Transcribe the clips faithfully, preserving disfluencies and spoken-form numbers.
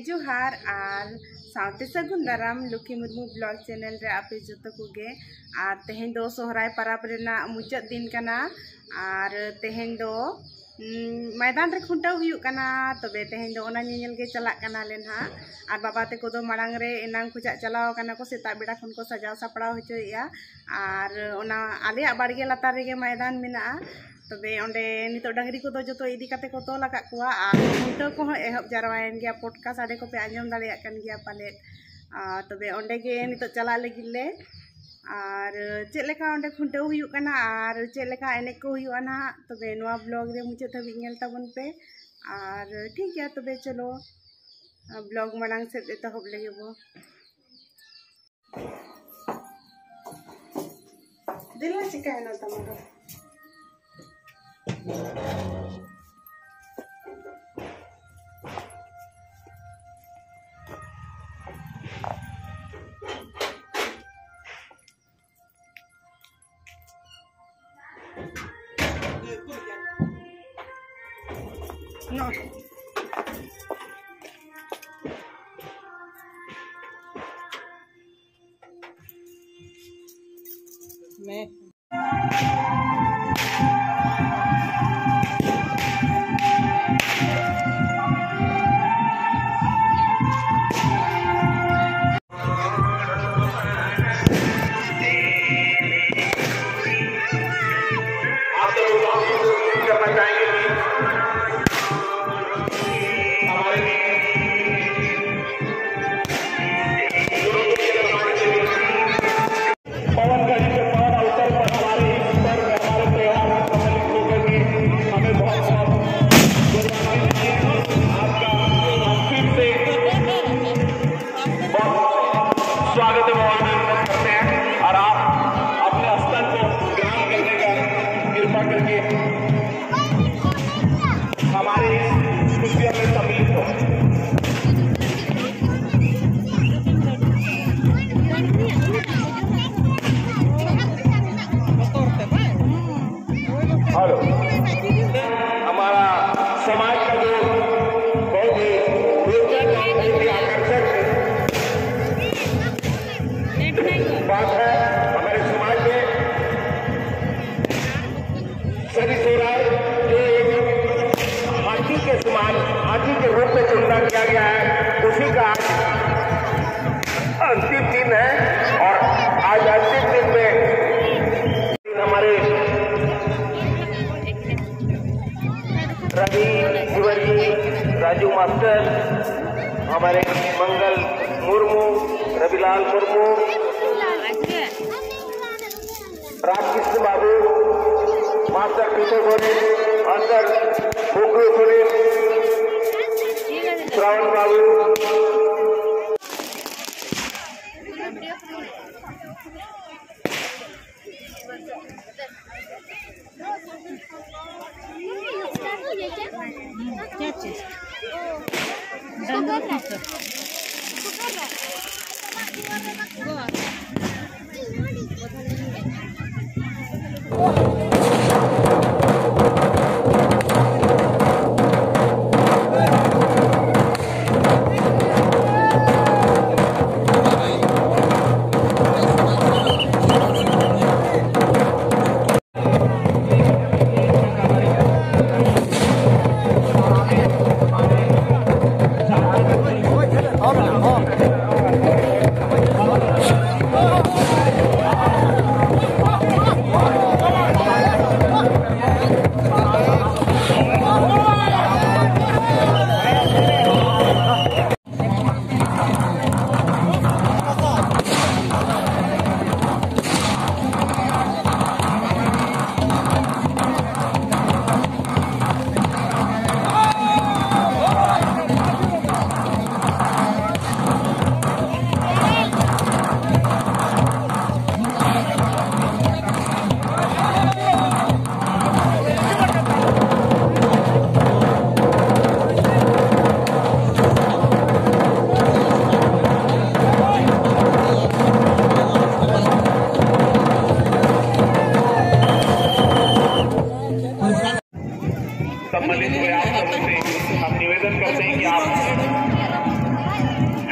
ᱡᱚᱦᱟᱨ ᱟᱨ ᱥᱟᱶᱛᱮ ᱥᱟᱹᱜᱩᱱ ᱫᱟᱨᱟᱢ ᱞᱚᱠᱠᱷᱤ ᱢᱩᱨᱢᱩ ᱵᱞᱚᱜ ᱪᱮᱱᱮᱞ ᱨᱮ ᱟᱯᱮ ᱡᱚᱛᱚ ᱠᱚᱜᱮ᱾ ᱟᱨ ᱛᱮᱦᱮᱧ ᱫᱚ ᱥᱚᱦᱨᱟᱭ ᱯᱟᱨᱟᱵᱽ ᱨᱮᱱᱟᱜ ᱢᱩᱪᱟᱹᱫ ᱫᱤᱱ ᱠᱟᱱᱟ᱾ ᱟᱨ ᱛᱮᱦᱮᱧ ᱫᱚ, ᱩᱸ, ᱢᱚᱭᱫᱟᱱ ᱨᱮ ᱠᱷᱩᱱᱴᱟᱹᱣ ᱦᱩᱭᱩᱜ ᱠᱟᱱᱟ᱾ ᱛᱚᱵᱮ ᱛᱮᱦᱮᱧ ᱫᱚ ᱚᱱᱟ ᱧᱮᱧᱮᱞ ᱜᱮ ᱪᱟᱞᱟᱜ ᱠᱟᱱᱟᱞᱮ ᱱᱟᱦᱟᱜ᱾ ᱟᱨ ᱵᱟᱵᱟ ᱛᱟᱠᱚ ᱫᱚ ᱢᱟᱲᱟᱝ ᱨᱮ ᱮᱱᱟᱝ ᱠᱷᱚᱡᱟᱜ ᱪᱟᱞᱟᱣ ᱠᱟᱱᱟ ᱠᱚ, ᱥᱮᱛᱟᱜ ᱵᱮᱲᱟ ᱠᱷᱚᱱ ᱠᱚ ᱥᱟᱡᱟᱣ ᱥᱟᱯᱲᱟᱣ ᱦᱚᱪᱚᱭᱮᱫᱼᱟ᱾ ᱟᱨ ᱚᱱᱟ ᱟᱞᱮᱭᱟᱜ ᱵᱟᱲᱜᱮ ᱞᱟᱛᱟᱨ ᱨᱮᱜᱮ ᱢᱚᱭᱫᱟᱱ ᱢᱮᱱᱟᱜᱼᱟ᱾ ᱛᱚᱵᱮ ᱚᱸᱰᱮ ᱱᱤᱛᱚᱜ ᱰᱟᱹᱝᱨᱤ ᱠᱚᱫᱚ ᱡᱚᱛᱚ ᱤᱫᱤ ᱠᱟᱛᱮ ᱠᱚ ᱛᱚᱞ ᱟᱠᱟᱫ ᱠᱚᱣᱟ ᱟᱨ ᱠᱷᱩᱱᱴᱟᱹᱣ ᱠᱚᱦᱚᱸ ᱮᱦᱚᱵ ᱡᱟᱨᱣᱟᱭᱮᱱ ᱜᱮᱭᱟ᱾ ᱯᱚᱴᱠᱟ ᱥᱟᱰᱮ ᱠᱚᱯᱮ ᱟᱸᱡᱚᱢ ᱫᱟᱲᱮᱭᱟᱜ ᱠᱟᱱ ᱜᱮᱭᱟ ᱯᱟᱞᱮᱫ᱾ ᱟᱨ ᱛᱚᱵᱮ ᱚᱸᱰᱮ ᱜᱮ ᱱᱤᱛᱚᱜ ᱪᱟᱞᱟᱜ ᱞᱟᱹᱜᱤᱫ ᱞᱮ᱾ ᱟᱨ ᱪᱮᱫ ᱞᱮᱠᱟ ᱚᱸᱰᱮ ᱠᱷᱩᱱᱴᱟᱹᱣ ᱦᱩᱭᱩᱜ ᱠᱟᱱᱟ ᱟᱨ ᱪᱮᱫ ᱞᱮᱠᱟ ᱮᱱᱮᱡ ᱠᱚ ᱦᱩᱭᱩᱜᱼᱟ ᱱᱟᱦᱟᱜ, ᱛᱚᱵᱮ ᱱᱚᱣᱟ ᱵᱞᱚᱜ ᱨᱮ ᱢᱩᱪᱟᱹᱫ ᱫᱷᱟᱹᱵᱤᱡ ᱧᱮᱞ ᱛᱟᱵᱚᱱ ᱯᱮ᱾ ᱟᱨ ᱴᱷᱤᱠ ᱜᱮᱭᱟ, ᱛᱚᱵᱮ ᱪᱚᱞᱚ ᱵᱞᱚᱜ ᱢᱟᱲᱟᱝ ᱥᱮᱫ ᱮᱛᱚᱦᱚᱵ ᱞᱮᱜᱮ ᱵᱚ᱾ ᱫᱮᱞᱟ, ᱪᱤᱠᱟᱹᱭᱮᱱᱟ ᱛᱟᱢᱟ ᱫᱚ? No. Me. आकर्षक बात है हमारे समाज में। सभी सोरार जो एक हाथी के समान, हाथी के रूप में चुनना किया गया है, उसी का आज अंतिम दिन है। और आज अंतिम दिन में हमारे रवि तिवारी, राजू मास्टर, हमारे मंगल मुर्मू, रविलाल मुर्मू, रामकृष्ण बाबू, मास्टर पीटर गोरे, मास्टर फुकरू सुनील, श्रवण बाबू। क्या चीज?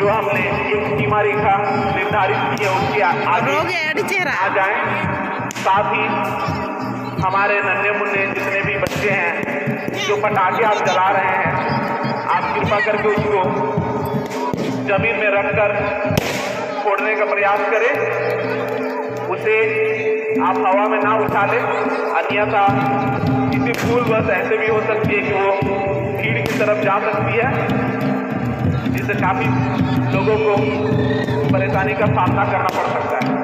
तो हमने एक सीमा रेखा निर्धारित की है, उसके आ- आगे रोगे अड़ी चेहरा। आ जाएं। साथ ही हमारे नन्हे मुन्ने जितने भी बच्चे हैं, जो पटाखे आप जला रहे हैं, आप कृपा करके उसको जमीन में रखकर फोड़ने का प्रयास करें। उसे आप हवा में ना उछालें, अन्यथा इसी फूल बस ऐसे भी हो सकती है कि वो भीड़ की तरफ जा सकती है, जिससे काफी लोगों को परेशानी का सामना करना पड़ सकता है।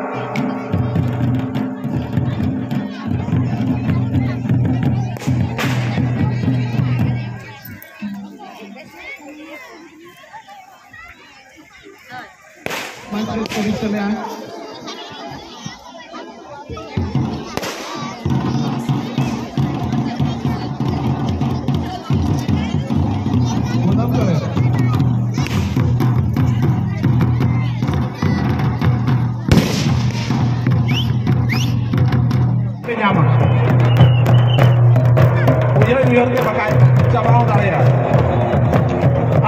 ᱯᱮ ᱧᱟᱢᱟ᱾ ᱩᱭᱦᱟᱹᱨ ᱩᱭᱦᱟᱹᱨ ᱛᱮ ᱵᱟᱠᱷᱟᱡ ᱪᱟᱵᱟ ᱦᱚᱸ ᱫᱟᱲᱮᱭᱟᱜᱼᱟ᱾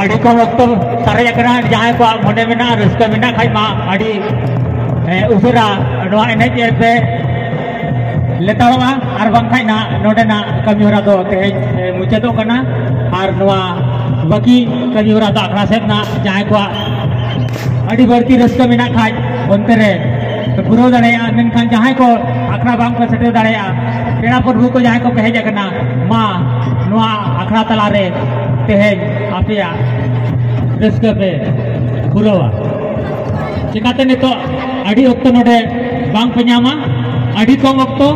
ᱟᱹᱰᱤ ᱠᱚᱢ ᱚᱠᱛᱚ ᱥᱟᱨᱮᱡ ᱟᱠᱟᱱᱟ᱾ ᱡᱟᱦᱟᱸᱭ ᱠᱚᱣᱟᱜ ᱢᱚᱱᱮ ᱢᱮᱱᱟᱜᱼᱟ, ᱨᱟᱹᱥᱠᱟᱹ ᱢᱮᱱᱟᱜ ᱠᱷᱟᱡ ᱢᱟ ᱟᱹᱰᱤ, ᱮ, ᱩᱥᱟᱹᱨᱟ ᱱᱚᱣᱟ ᱮᱱᱮᱡ ᱮᱱ ᱯᱮ ᱞᱮᱛᱟᱲᱚᱜᱼᱟ, ᱟᱨ ᱵᱟᱝᱠᱷᱟᱡ ᱱᱟᱜ ᱱᱚᱰᱮᱱᱟᱜ ᱠᱟᱹᱢᱤ ᱦᱚᱨᱟ ᱫᱚ ᱛᱮᱦᱮᱧ, ᱮ, ᱢᱩᱪᱟᱹᱫᱚᱜ ᱠᱟᱱᱟ᱾ ᱟᱨ ᱱᱚᱣᱟ ᱵᱟᱹᱠᱤ ᱠᱟᱹᱢᱤ ᱦᱚᱨᱟ ᱫᱚ ᱟᱠᱷᱲᱟ ᱥᱮᱫ ᱱᱟᱜ ᱡᱟᱦᱟᱸᱭ ᱠᱚᱣᱟᱜ ᱟᱹᱰᱤ ᱵᱟᱹᱲᱛᱤ ᱨᱟᱹᱥᱠᱟᱹ ᱢᱮᱱᱟᱜ ᱠᱷᱟᱡ ᱚᱱᱛᱮ ᱨᱮ ᱯᱩᱨᱟᱹᱣ ᱫᱟᱲᱮᱭᱟᱜᱼᱟ, ᱢᱮᱱᱠᱷᱟᱱ ᱡᱟᱦᱟᱸᱭ ᱠᱚ ᱟᱠᱷᱲᱟ ᱵᱟᱝ ᱠᱚ ᱥᱮᱴᱮᱨ ᱫᱟᱲᱮᱭᱟᱜᱼᱟ, ᱯᱮᱲᱟ ᱯᱨᱚᱵᱷᱩ ᱠᱚ ᱡᱟᱦᱟᱸᱭ ᱠᱚ ᱯᱮ ᱦᱮᱡ ᱟᱠᱟᱱᱟ, ᱢᱟ ᱱᱚᱣᱟ ᱟᱠᱷᱲᱟ ᱛᱟᱞᱟᱨᱮ ᱛᱮᱦᱮᱧ ᱟᱯᱮᱭᱟᱜ ᱨᱟᱹᱥᱠᱟᱹ ᱯᱮ ᱯᱩᱨᱟᱹᱣᱟ᱾ ᱪᱮᱠᱟᱛᱮ ᱱᱤᱛᱚᱜ ᱟᱹᱰᱤ ᱚᱠᱛᱚ ᱱᱚᱰᱮ ᱵᱟᱝ ᱯᱮ ᱧᱟᱢᱟ, ᱟᱹᱰᱤ ᱠᱚᱢ ᱚᱠᱛᱚ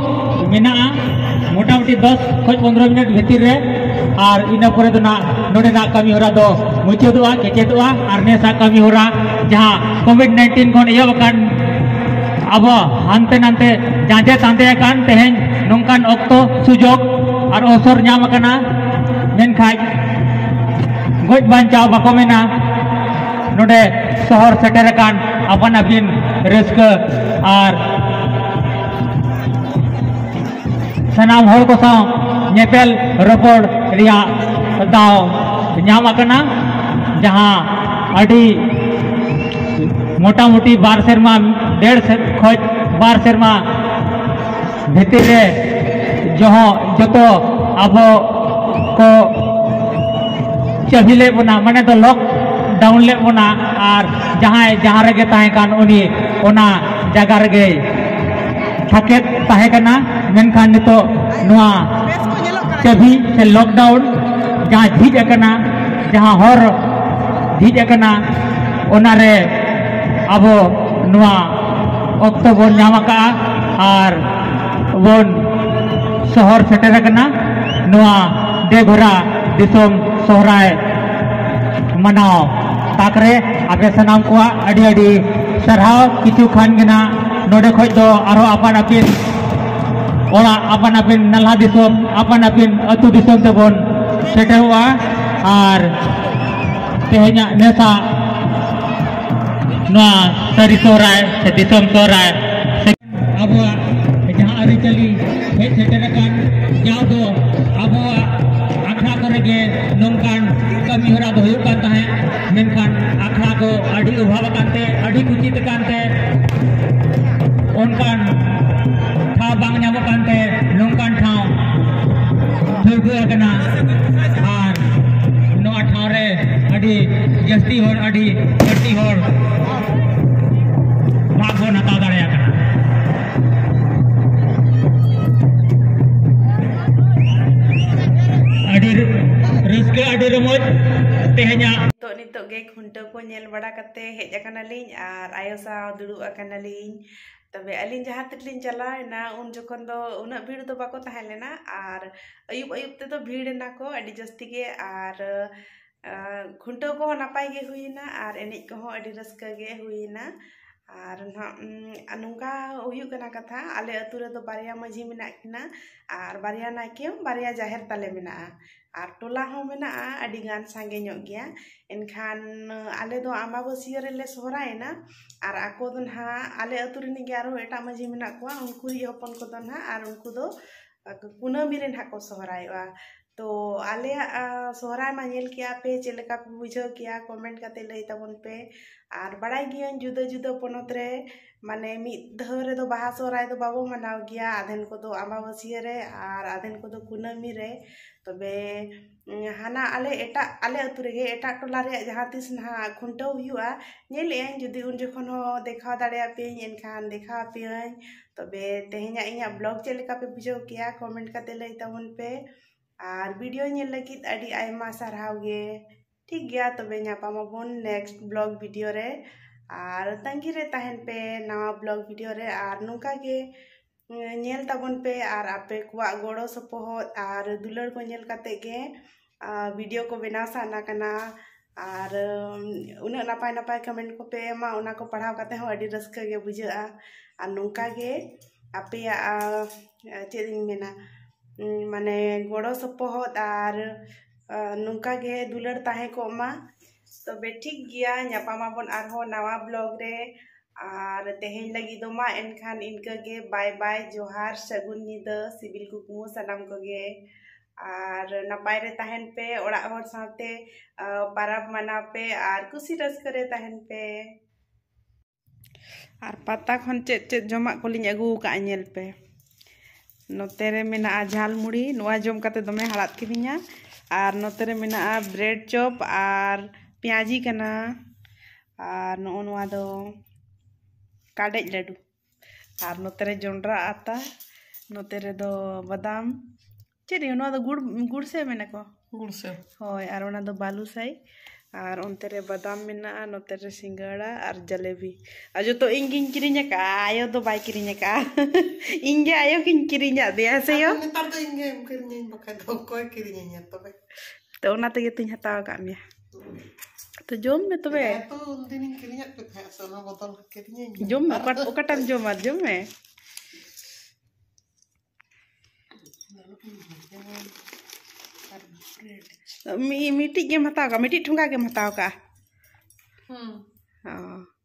ᱢᱮᱱᱟᱜᱼᱟ, ᱢᱚᱴᱟᱢᱩᱴᱤ ᱫᱚᱥ ᱠᱷᱚᱱ ᱯᱚᱱᱨᱚ ᱢᱤᱱᱤᱴ ᱵᱷᱤᱛᱤᱨ ᱨᱮ, ᱟᱨ ᱤᱱᱟᱹ ᱯᱚᱨᱮ ᱫᱚ ᱱᱟᱜ ᱱᱚᱰᱮᱱᱟᱜ ᱠᱟᱹᱢᱤ ᱦᱚᱨᱟ ᱫᱚ ᱢᱩᱪᱟᱹᱫᱚᱜᱼᱟ, ᱠᱮᱪᱮᱫᱚᱜᱼᱟ, ᱟᱨ ᱱᱮᱥᱟᱜ ᱠᱟᱹᱢᱤ ᱦᱚᱨᱟ ᱡᱟᱦᱟᱸ ᱠᱳᱵᱷᱤᱰ ᱱᱟᱭᱤᱱᱴᱤᱱ ᱠᱷᱚᱱ ᱮᱦᱚᱵ ᱟᱠᱟᱱ ᱟᱵᱚ ᱦᱟᱱᱛᱮ ᱱᱟᱱᱛᱮ ᱡᱟᱸᱡᱮ ᱛᱟᱸᱫᱮ ᱟᱠᱟᱱ ᱛᱮᱦᱮᱧ ᱱᱚᱝᱠᱟᱱ ᱚᱠᱛᱚ, ᱥᱩᱡᱳᱜᱽ ᱟᱨ ᱚᱣᱥᱚᱨ ᱧᱟᱢ ᱟᱠᱟᱱᱟ, ᱢᱮᱱᱠᱷᱟᱡ ᱜᱚᱡ ᱵᱟᱧᱪᱟᱣ ᱵᱟᱠᱚ ᱢᱮᱱᱟ᱾ ᱱᱚᱰᱮ ᱥᱚᱦᱚᱨ ᱥᱮᱴᱮᱨ ᱟᱠᱟᱱ ᱟᱯᱟᱱ ᱟᱹᱯᱤᱱ ᱨᱟᱹᱥᱠᱟᱹ ᱟᱨ ᱥᱟᱱᱟᱢ ᱦᱚᱲ ᱠᱚ ᱥᱟᱶ ᱧᱮᱯᱮᱞ ᱨᱚᱯᱚᱲ ᱨᱮᱭᱟᱜ ᱫᱟᱣ ᱧᱟᱢ ᱟᱠᱟᱱᱟ, ᱡᱟᱦᱟᱸ ᱟᱹᱰᱤ ᱢᱚᱴᱟᱢᱩᱴᱤ ᱵᱟᱨ ᱥᱮᱨᱢᱟ, ᱰᱮᱲ ᱥᱮᱨ-, ᱠᱷᱚᱡ ᱵᱟᱨ ᱥᱮᱨᱢᱟ ᱵᱷᱤᱛᱤᱨ ᱨᱮ ᱡᱚᱦᱚᱸ ᱡᱚᱛᱚ ᱟᱵᱚ ᱠᱚ ᱪᱟᱹᱵᱷᱤ ᱞᱮᱫ ᱵᱚᱱᱟ, ᱢᱟᱱᱮ ᱫᱚ ᱞᱚᱠ ᱰᱟᱣᱩᱱ ᱞᱮᱫ ᱵᱚᱱᱟ, ᱟᱨ ᱡᱟᱦᱟᱸᱭ ᱡᱟᱦᱟᱸ ᱨᱮᱜᱮ ᱛᱟᱦᱮᱸ ᱠᱟᱱ ᱩᱱᱤ ᱚᱱᱟ ᱡᱟᱭᱜᱟ ᱨᱮᱜᱮᱭ ᱥᱟᱠᱮᱛ ᱛᱟᱦᱮᱸ ᱠᱟᱱᱟ᱾ ᱢᱮᱱᱠᱷᱟᱱ ᱱᱤᱛᱚᱜ ᱱᱚᱣᱟ ᱪᱟᱹᱵᱷᱤ ᱥᱮ ᱞᱚᱠᱰᱟᱣᱩᱱ ᱡᱟᱦᱟᱸ ᱡᱷᱤᱡ ᱟᱠᱟᱱᱟ, ᱡᱟᱦᱟᱸ ᱦᱚᱨ ᱡᱷᱤᱡ ᱟᱠᱟᱱᱟ, ᱚᱱᱟᱨᱮ ᱟᱵᱚ ᱱᱚᱣᱟ ᱚᱠᱛᱚ ᱵᱚᱱ ᱧᱟᱢ ᱟᱠᱟᱫᱼᱟ ᱟᱨ ᱵᱚᱱ ᱥᱚᱦᱚᱨ ᱥᱮᱴᱮᱨ ᱟᱠᱟᱱᱟ ᱱᱚᱣᱟ ᱫᱮᱣᱜᱷᱚᱨᱟ ᱫᱤᱥᱚᱢ ᱥᱚᱦᱨᱟᱭ ᱢᱟᱱᱟᱣ ᱛᱟᱠ ᱨᱮ ᱟᱯᱮ ᱥᱟᱱᱟᱢ ᱠᱚᱣᱟᱜ ᱟᱹᱰᱤ ᱟᱹᱰᱤ ᱥᱟᱨᱦᱟᱣ᱾ ᱠᱤᱪᱷᱩ ᱠᱷᱟᱱ ᱜᱮ ᱱᱟᱜ ᱱᱚᱰᱮ ᱠᱷᱚᱡ ᱫᱚ ᱟᱨᱦᱚᱸ ᱟᱯᱟᱱ ᱟᱹᱯᱤᱱ ᱚᱲᱟᱜ, ᱟᱯᱟᱱ ᱟᱹᱯᱤᱱ ᱱᱟᱞᱦᱟ ᱫᱤᱥᱚᱢ, ᱟᱯᱟᱱ ᱟᱹᱯᱤᱱ ᱟᱹᱛᱩ ᱫᱤᱥᱚᱢ ᱛᱮᱵᱚᱱ ᱥᱮᱴᱮᱨᱚᱜᱼᱟ᱾ ᱟᱨ ᱛᱮᱦᱮᱧᱟᱜ ᱱᱮᱥᱟᱜ ᱱᱚᱣᱟ ᱥᱟᱹᱨᱤ ᱥᱚᱦᱨᱟᱭ ᱥᱮ ᱫᱤᱥᱚᱢ ᱥᱚᱦᱨᱟᱭ ᱥᱮ ᱟᱵᱚᱣᱟᱜ ᱡᱟᱦᱟᱸ ᱟᱹᱨᱤᱪᱟᱹᱞᱤ ᱦᱮᱡ ᱥᱮᱴᱮᱨ ᱟᱠᱟᱱ, ᱡᱟᱣ ᱫᱚ ᱟᱵᱚᱣᱟᱜ ᱟᱠᱷᱲᱟ ᱠᱚᱨᱮ ᱜᱮ ᱱᱚᱝᱠᱟᱱ ᱠᱟᱹᱢᱤ ᱦᱚᱨᱟ ᱫᱚ ᱦᱩᱭᱩᱜ ᱠᱟᱱ ᱛᱟᱦᱮᱸᱫ, ᱢᱮᱱᱠᱷᱟᱱ ᱟᱠᱷᱲᱟ ᱠᱚ ᱟᱹᱰᱤ ᱚᱵᱷᱟᱵᱽ ᱟᱠᱟᱱ ᱛᱮ, ᱟᱹᱰᱤ ᱠᱩᱪᱤᱛ ᱟᱠᱟᱱ ᱛᱮ, ᱚᱱᱠᱟᱱ ᱴᱷᱟᱶ ᱵᱟᱝ ᱧᱟᱢᱚᱜ ᱠᱟᱱ ᱛᱮ ᱱᱚᱝᱠᱟᱱ ᱴᱷᱟᱶ ᱴᱷᱟᱹᱣᱠᱟᱹ ᱟᱠᱟᱱᱟ᱾ ᱟᱨ ᱱᱚᱣᱟ ᱴᱷᱟᱶ ᱨᱮ ᱟᱹᱰᱤ ᱡᱟᱹᱥᱛᱤ ᱦᱚᱲ, ᱟᱹᱰᱤ ᱵᱟᱹᱲᱛᱤ ᱦᱚᱲ ᱵᱷᱟᱜᱽ ᱵᱚᱱ ᱦᱟᱛᱟᱣ ᱫᱟᱲᱮᱭᱟᱜ ᱠᱟᱱᱟ᱾ ᱟᱹᱰᱤ ᱨᱟᱹᱥᱠᱟᱹ, ᱟᱹᱰᱤ ᱨᱚᱢᱚᱡᱽ ᱛᱮᱦᱮᱧᱟᱜ ᱱᱤᱛᱚᱜ, ᱱᱤᱛᱚᱜ ᱜᱮ ᱠᱷᱩᱱᱴᱟᱹᱣ ᱠᱚ ᱧᱮᱞ ᱵᱟᱲᱟ ᱠᱟᱛᱮ ᱦᱮᱡ ᱟᱠᱟᱱᱟᱞᱤᱧ ᱟᱨ ᱟᱭᱳ ᱥᱟᱶ ᱫᱩᱲᱩᱵ ᱟᱠᱟᱱᱟᱞᱤᱧ᱾ ᱛᱚᱵᱮ ᱟᱹᱞᱤᱧ ᱡᱟᱦᱟᱸ ᱛᱤᱨᱮᱞᱤᱧ ᱪᱟᱞᱟᱣ ᱮᱱᱟ, ᱩᱱ ᱡᱚᱠᱷᱚᱱ ᱫᱚ ᱩᱱᱟᱹᱜ ᱵᱷᱤᱲ ᱫᱚ ᱵᱟᱠᱚ ᱛᱟᱦᱮᱸ ᱞᱮᱱᱟ, ᱟᱨ ᱟᱹᱭᱩᱵ ᱟᱹᱭᱩᱵ ᱛᱮᱫᱚ ᱵᱷᱤᱲ ᱮᱱᱟ ᱠᱚ ᱟᱹᱰᱤ ᱡᱟᱹᱥᱛᱤ ᱜᱮ, ᱟᱨ, ᱟᱸ, ᱠᱷᱩᱱᱴᱟᱹᱣ ᱠᱚᱦᱚᱸ ᱱᱟᱯᱟᱭ ᱜᱮ ᱦᱩᱭᱮᱱᱟ ᱟᱨ ᱮᱱᱮᱡ ᱠᱚᱦᱚᱸ ᱟᱹᱰᱤ ᱨᱟᱹᱥᱠᱟᱹ ᱜᱮ ᱦᱩᱭᱮᱱᱟ᱾ ᱟᱨ ᱱᱟᱦᱟᱜ, ᱩᱸ, ᱱᱚᱝᱠᱟ ᱦᱩᱭᱩᱜ ᱠᱟᱱᱟ ᱠᱟᱛᱷᱟ, ᱟᱞᱮ ᱟᱹᱛᱩ ᱨᱮᱫᱚ ᱵᱟᱨᱭᱟ ᱢᱟᱹᱡᱷᱤ ᱢᱮᱱᱟᱜ ᱠᱤᱱᱟ ᱟᱨ ᱵᱟᱨᱭᱟ ᱱᱟᱭᱠᱮ ᱦᱚᱸ, ᱵᱟᱨᱭᱟ ᱡᱟᱦᱮᱨ ᱛᱟᱞᱮ ᱢᱮᱱᱟᱜᱼᱟ᱾ ᱟᱨ ᱴᱚᱞᱟ ᱦᱚᱸ ᱢᱮᱱᱟᱜᱼᱟ, ᱟᱹᱰᱤ ᱜᱟᱱ ᱥᱟᱸᱜᱮ ᱧᱚᱜ ᱜᱮᱭᱟ᱾ ᱮᱱᱠᱷᱟᱱ ᱟᱞᱮ ᱫᱚ ᱟᱢᱵᱟᱵᱟᱹᱥᱭᱟᱹ ᱨᱮᱞᱮ ᱥᱚᱦᱨᱟᱭᱮᱱᱟ, ᱟᱨ ᱟᱠᱚ ᱫᱚ ᱱᱟᱦᱟᱜ ᱟᱞᱮ ᱟᱹᱛᱩ ᱨᱤᱱᱤᱡ ᱜᱮ ᱟᱨᱦᱚᱸ ᱮᱴᱟᱜ ᱢᱟᱹᱡᱷᱤ ᱢᱮᱱᱟᱜ ᱠᱚᱣᱟ, ᱩᱱᱠᱩ ᱨᱤᱡ ᱦᱚᱯᱚᱱ ᱠᱚᱫᱚ ᱱᱟᱦᱟᱜ, ᱟᱨ ᱩᱱᱠᱩ ᱫᱚ ᱠᱩᱱᱟᱹᱢᱤ ᱨᱮ ᱱᱟᱦᱟᱜ ᱠᱚ ᱥᱚᱦᱨᱟᱭᱚᱜᱼᱟ᱾ ᱛᱚ ᱟᱞᱮᱭᱟᱜ ᱥᱚᱦᱨᱟᱭ ᱢᱟ ᱧᱮᱞ ᱠᱮᱜᱼᱟ ᱯᱮ, ᱪᱮᱫ ᱞᱮᱠᱟ ᱯᱮ ᱵᱩᱡᱷᱟᱹᱣ ᱠᱮᱜᱼᱟ, ᱠᱚᱢᱮᱱᱴ ᱠᱟᱛᱮ ᱞᱟᱹᱭ ᱛᱟᱵᱚᱱ ᱯᱮ᱾ ᱟᱨ ᱵᱟᱲᱟᱭ ᱜᱮᱭᱟᱹᱧ ᱡᱩᱫᱟᱹ ᱡᱩᱫᱟᱹ ᱯᱚᱱᱚᱛ ᱨᱮ ᱢᱟᱱᱮ ᱢᱤᱫ ᱫᱷᱟᱣ ᱨᱮᱫᱚ ᱵᱟᱦᱟ ᱥᱚᱦᱨᱟᱭ ᱫᱚ ᱵᱟᱵᱚ ᱢᱟᱱᱟᱣ ᱜᱮᱭᱟ, ᱟᱫᱷᱮᱱ ᱠᱚᱫᱚ ᱟᱢᱵᱟᱵᱟᱹᱥᱭᱟᱹ ᱨᱮ ᱟᱨ ᱟᱫᱷᱮᱱ ᱠᱚᱫᱚ ᱠᱩᱱᱟᱹᱢᱤ ᱨᱮ᱾ ᱛᱚᱵᱮ ᱦᱟᱱᱟ ᱟᱞᱮ ᱮᱴᱟᱜ ᱟᱞᱮ ᱟᱹᱛᱩ ᱨᱮᱜᱮ ᱮᱴᱟᱜ ᱴᱚᱞᱟ ᱨᱮᱭᱟᱜ ᱡᱟᱦᱟᱸ ᱛᱤᱥ ᱱᱟᱦᱟᱜ ᱠᱷᱩᱱᱴᱟᱹᱣ ᱦᱩᱭᱩᱜᱼᱟ, ᱧᱮᱞᱮᱜ ᱟᱹᱧ ᱡᱩᱫᱤ ᱩᱱ ᱡᱚᱠᱷᱚᱱ ᱦᱚᱸ ᱫᱮᱠᱷᱟᱣ ᱫᱟᱲᱮᱭᱟᱜ ᱯᱮᱭᱟᱹᱧ, ᱮᱱᱠᱷᱟᱱ ᱫᱮᱠᱷᱟᱣ ᱟᱯᱮᱭᱟᱹᱧ᱾ ᱛᱚᱵᱮ ᱛᱮᱦᱮᱧᱟᱜ ᱤᱧᱟᱹᱜ ᱵᱞᱚᱜ ᱪᱮᱫ ᱞᱮᱠᱟ ᱯᱮ ᱵᱩᱡᱷᱟᱹᱣ ᱠᱮᱜᱼᱟ, ᱠᱚᱢᱮᱱᱴ ᱠᱟᱛᱮ ᱞᱟᱹᱭ ᱛᱟᱵᱚᱱ ᱯᱮ᱾ ᱟᱨ ᱵᱷᱤᱰᱤᱭᱳ ᱧᱮᱞ ᱞᱟᱹᱜᱤᱫ ᱟᱹᱰᱤ ᱟᱭᱢᱟ ᱥᱟᱨᱦᱟᱣ ᱜᱮ᱾ ᱴᱷᱤᱠ ᱜᱮᱭᱟ, ᱛᱚᱵᱮ ᱧᱟᱯᱟᱢ ᱟᱵᱚᱱ ᱱᱮᱠᱥᱴ ᱵᱞᱚᱜ ᱵᱷᱤᱰᱤᱭᱳ ᱨᱮ᱾ ᱟᱨ ᱛᱟᱺᱜᱤ ᱨᱮ ᱛᱟᱦᱮᱱ ᱯᱮ ᱱᱟᱣᱟ ᱵᱞᱚᱜ ᱵᱷᱤᱰᱤᱭᱳ ᱨᱮ᱾ ᱟᱨ ᱱᱚᱝᱠᱟ ᱜᱮ ᱧᱮᱞ ᱛᱟᱵᱚᱱ ᱯᱮ ᱟᱨ ᱟᱯᱮ ᱠᱚᱣᱟᱜ ᱜᱚᱲᱚ ᱥᱚᱯᱚᱦᱚᱫ ᱟᱨ ᱫᱩᱞᱟᱹᱲ ᱠᱚ ᱧᱮᱞ ᱠᱟᱛᱮ ᱜᱮ ᱵᱷᱤᱰᱤᱭᱳ ᱠᱚ ᱵᱮᱱᱟᱣ ᱥᱟᱱᱟ ᱠᱟᱱᱟ᱾ ᱟᱨ ᱩᱱᱟᱹᱜ ᱱᱟᱯᱟᱭ ᱱᱟᱯᱟᱭ ᱠᱚᱢᱮᱱᱴ ᱠᱚᱯᱮ ᱮᱢᱟ, ᱚᱱᱟ ᱠᱚ ᱯᱟᱲᱦᱟᱣ ᱠᱟᱛᱮ ᱦᱚᱸ ᱟᱹᱰᱤ ᱨᱟᱹᱥᱠᱟᱹ ᱜᱮ ᱵᱩᱡᱷᱟᱹᱜᱼᱟ᱾ ᱟᱨ ᱱᱚᱝᱠᱟ ᱜᱮ ᱟᱯᱮᱭᱟᱜ ᱪᱮᱫ ᱤᱧ ᱢᱮᱱᱟ, ᱢᱟᱱᱮ ᱜᱚᱲᱚ ᱥᱚᱯᱚᱦᱚᱫ ᱟᱨ ᱱᱚᱝᱠᱟ ᱜᱮ ᱫᱩᱞᱟᱹᱲ ᱛᱟᱦᱮᱸ ᱠᱚᱜ ᱢᱟ᱾ ᱛᱚᱵᱮ ᱴᱷᱤᱠ ᱜᱮᱭᱟ, ᱧᱟᱯᱟᱢ ᱟᱵᱚᱱ ᱟᱨᱦᱚᱸ ᱱᱟᱣᱟ ᱵᱞᱚᱜ ᱨᱮ᱾ ᱟᱨ ᱛᱮᱦᱮᱧ ᱞᱟᱹᱜᱤᱫ ᱫᱚ ᱢᱟ ᱮᱱᱠᱷᱟᱱ ᱤᱱᱠᱟᱹ ᱜᱮ᱾ ᱵᱟᱭ ᱵᱟᱭ, ᱡᱚᱦᱟᱨ, ᱥᱟᱹᱜᱩᱱ ᱧᱤᱫᱟᱹ, ᱥᱤᱵᱤᱞ ᱠᱩᱠᱢᱩ ᱥᱟᱱᱟᱢ ᱠᱚᱜᱮ᱾ ᱟᱨ ᱱᱟᱯᱟᱭ ᱨᱮ ᱛᱟᱦᱮᱱ ᱯᱮ, ᱚᱲᱟᱜ ᱦᱚᱲ ᱥᱟᱶᱛᱮ ᱯᱟᱨᱟᱵᱽ ᱢᱟᱱᱟᱣ ᱯᱮ ᱟᱨ ᱠᱩᱥᱤ ᱨᱟᱹᱥᱠᱟᱹ ᱨᱮ ᱛᱟᱦᱮᱱ ᱯᱮ᱾ ᱟᱨ ᱯᱟᱛᱟ ᱠᱷᱚᱱ ᱪᱮᱫ ᱪᱮᱫ ᱡᱚᱢᱟᱜ ᱠᱚᱞᱤᱧ ᱟᱹᱜᱩ ᱟᱠᱟᱫᱼᱟ, ᱧᱮᱞ ᱯᱮ᱾ ᱱᱚᱛᱮ ᱨᱮ ᱢᱮᱱᱟᱜᱼᱟ ᱡᱷᱟᱞ ᱢᱩᱲᱤ, ᱱᱚᱣᱟ ᱡᱚᱢ ᱠᱟᱛᱮ ᱫᱚᱢᱮ ᱦᱟᱲᱟᱫ ᱠᱤᱫᱤᱧᱟ᱾ ᱟᱨ ᱱᱚᱛᱮ ᱨᱮ ᱢᱮᱱᱟᱜᱼᱟ ᱵᱨᱮᱰ ᱪᱚᱯ ᱟᱨ ᱯᱮᱸᱭᱟᱡᱤ ᱠᱟᱱᱟ᱾ ᱟᱨ ᱱᱚᱜᱼᱚ ᱱᱚᱣᱟ ᱫᱚ ᱠᱟᱰᱮᱡ ᱞᱟᱹᱰᱩ᱾ ᱟᱨ ᱱᱚᱛᱮ ᱨᱮ ᱡᱚᱱᱰᱨᱟ ᱟᱛᱟ, ᱱᱚᱛᱮ ᱨᱮᱫᱚ ᱵᱟᱫᱟᱢ, ᱪᱮᱫ ᱤᱭᱟᱹ ᱱᱚᱣᱟ ᱫᱚ ᱜᱩᱲ, ᱜᱩᱲ ᱥᱮ ᱢᱮᱱᱟ ᱠᱚ? ᱜᱩᱲ ᱥᱮ᱾ ᱦᱳᱭ, ᱟᱨ ᱚᱱᱟ ᱫᱚ ᱵᱟᱞᱩᱥᱟᱭ᱾ ᱟᱨ ᱚᱱᱛᱮ ᱨᱮ ᱵᱟᱫᱟᱢ ᱢᱮᱱᱟᱜᱼᱟ, ᱱᱚᱛᱮ ᱨᱮ ᱥᱤᱸᱜᱟᱲᱟ ᱟᱨ ᱡᱟᱞᱮᱵᱤ᱾ ᱟᱨ ᱡᱚᱛᱚ ᱤᱧ ᱜᱤᱧ ᱠᱤᱨᱤᱧ ᱟᱠᱟᱫᱼᱟ, ᱟᱭᱳ ᱫᱚ ᱵᱟᱭ ᱠᱤᱨᱤᱧ ᱟᱠᱟᱫᱼᱟ᱾ ᱤᱧ ᱜᱮ ᱟᱭᱳ ᱜᱤᱧ ᱠᱤᱨᱤᱧ ᱟᱫᱮᱭᱟ, ᱦᱮᱸ ᱥᱮ ᱭᱳ? ᱟᱫᱚ ᱱᱮᱛᱟᱨ ᱫᱚ ᱤᱧ ᱜᱮᱢ ᱠᱤᱨᱤᱧᱟᱹᱧ, ᱵᱟᱠᱷᱟᱡ ᱫᱚ ᱚᱠᱚᱭ ᱠᱤᱨᱤᱧᱟᱹᱧᱟ ᱛᱚᱵᱮ? ᱛᱚ ᱚᱱᱟ ᱛᱮᱜᱮ ᱛᱚᱧ ᱦᱟᱛᱟᱣ ᱟᱠᱟᱫ ᱢᱮᱭᱟ᱾ ᱛᱚ ᱡᱚᱢ ᱢᱮ ᱛᱚᱵᱮ᱾ ᱦᱮᱸ ᱛᱚ, ᱩᱱᱫᱤᱱᱤᱧ ᱠᱤᱨᱤᱧᱟᱫ ᱯᱮ ᱛᱟᱦᱮᱸᱫ ᱥᱮ, ᱚᱱᱟ ᱵᱚᱫᱚᱞ ᱠᱤᱨᱤᱧᱟᱹᱧ ᱢᱮ᱾ ᱡᱚᱢ ᱢᱮ, ᱚᱠᱟ-, ᱚᱠᱟᱴᱟᱜ ᱮᱢ ᱡᱚᱢᱟ, ᱡᱚᱢ ᱢᱮ᱾ ᱢᱤ-, ᱢᱤᱫᱴᱤᱡ ᱜᱮᱢ ᱦᱟᱛᱟᱣ ᱠᱟᱜᱼᱟ, ᱢᱤᱫᱴᱤᱡ ᱴᱷᱚᱸᱜᱟ ᱜᱮᱢ ᱦᱟᱛᱟᱣ ᱠᱟᱜᱼᱟ᱾ ᱦᱩᱸ᱾ ᱚ᱾